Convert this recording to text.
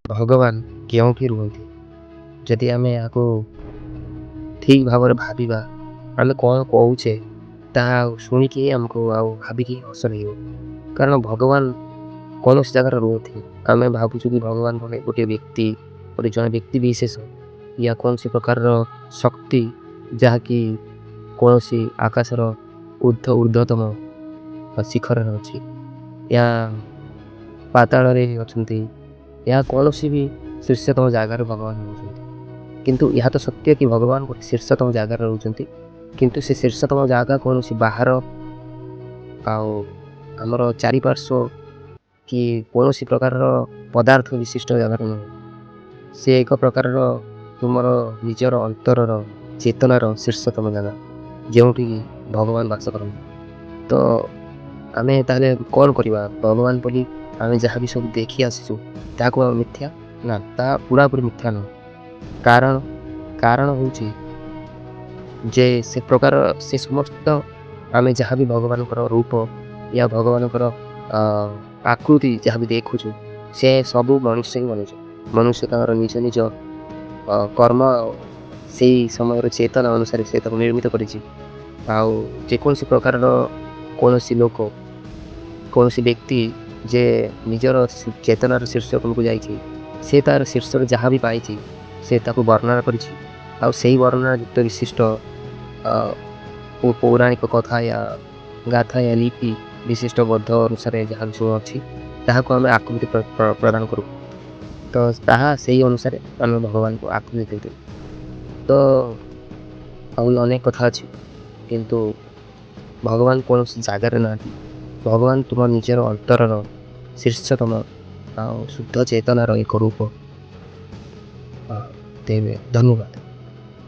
ଭଗବାନ କେଉଁଠି ରୁହନ୍ତି? ଯଦି ଆମେ ଏହାକୁ ଠିକ୍ ଭାବରେ ଭାବିବା, ଆମେ କ'ଣ କହୁଛେ ତାହା ଶୁଣିକି ଆମକୁ ଆଉ ଭାବିକି ହସ ଲାଗିବ। କାରଣ ଭଗବାନ କୌଣସି ଜାଗାରେ ରୁହନ୍ତି। ଆମେ ଭାବୁଛୁ କି ଭଗବାନ ଗୋଟିଏ ବ୍ୟକ୍ତି, ଗୋଟେ ଜଣେ ବ୍ୟକ୍ତି ବିଶେଷ ୟା କୌଣସି ପ୍ରକାରର ଶକ୍ତି, ଯାହାକି କୌଣସି ଆକାଶର ଉର୍ଦ୍ଧ୍ୱତମ ଶିଖରରେ ଅଛି ୟା ପାତାଳରେ ଅଛନ୍ତି ୟା କୌଣସି ବି ଶୀର୍ଷତମ ଜାଗାରେ ଭଗବାନ ରହୁଛନ୍ତି। କିନ୍ତୁ ଏହା ତ ସତ୍ୟ କି ଭଗବାନ ଗୋଟେ ଶୀର୍ଷତମ ଜାଗାରେ ରହୁଛନ୍ତି, କିନ୍ତୁ ସେ ଶୀର୍ଷତମ ଜାଗା କୌଣସି ବାହାର ଆଉ ଆମର ଚାରିପାର୍ଶ୍ୱ କି କୌଣସି ପ୍ରକାରର ପଦାର୍ଥ ବିଶିଷ୍ଟ ଜାଗାରେ ନୁହେଁ। ସେ ଏକ ପ୍ରକାରର ତୁମର ନିଜର ଅନ୍ତରର ଚେତନାର ଶୀର୍ଷତମ ଜାଗା, ଯେଉଁଠିକି ଭଗବାନ ବାସ କରନ୍ତି। ତ ଆମେ ତାହେଲେ କ'ଣ କରିବା? ଭଗବାନ ବୋଲି ଆମେ ଯାହା ବି ସବୁ ଦେଖି ଆସିଛୁ, ତାହାକୁ ଆଉ ମିଥ୍ୟା ନା? ତାହା ପୁରାପୁରି ମିଥ୍ୟା ନୁହେଁ। କାରଣ ହେଉଛି ଯେ ସେ ପ୍ରକାର ସେ ସମସ୍ତ ଆମେ ଯାହା ବି ଭଗବାନଙ୍କର ରୂପ ୟା ଭଗବାନଙ୍କର ଆକୃତି ଯାହା ବି ଦେଖୁଛୁ, ସେ ସବୁ ମନୁଷ୍ୟ ହିଁ ବନେଇଛୁ। ମନୁଷ୍ୟ ତାଙ୍କର ନିଜ ନିଜ କର୍ମ, ସେଇ ସମୟର ଚେତନା ଅନୁସାରେ ସେ ତାକୁ ନିର୍ମିତ କରିଛି। ଆଉ ଯେକୌଣସି ପ୍ରକାରର କୌଣସି ଲୋକ, କୌଣସି ବ୍ୟକ୍ତି ଯେ ନିଜର ଚେତନାର ଶୀର୍ଷକକୁ ଯାଇଛି, ସେ ତାର ଶୀର୍ଷରେ ଯାହା ବି ପାଇଛି, ସେ ତାକୁ ବର୍ଣ୍ଣନା କରିଛି। ଆଉ ସେଇ ବର୍ଣ୍ଣନା ଯୁକ୍ତ ବିଶିଷ୍ଟ ପୌରାଣିକ କଥା ୟା ଗାଥା ୟା ଲିପି ବିଶିଷ୍ଟ ବଦ୍ଧ ଅନୁସାରେ ଯାହା ବି ସବୁ ଅଛି, ତାହାକୁ ଆମେ ଆକୃତି ପ୍ରଦାନ କରୁ। ତ ତାହା ସେଇ ଅନୁସାରେ ଆମେ ଭଗବାନଙ୍କୁ ଆକୃତି ଦେଇଦେଉ। ତ ଆଉ ଅନେକ କଥା ଅଛି, କିନ୍ତୁ ଭଗବାନ କୌଣସି ଜାଗାରେ ନାହାନ୍ତି। ଭଗବାନ ତୁମ ନିଜର ଅନ୍ତରର ଶୀର୍ଷତମ ଆଉ ଶୁଦ୍ଧ ଚେତନାର ଏକ ରୂପ। ତେବେ ଧନ୍ୟବାଦ।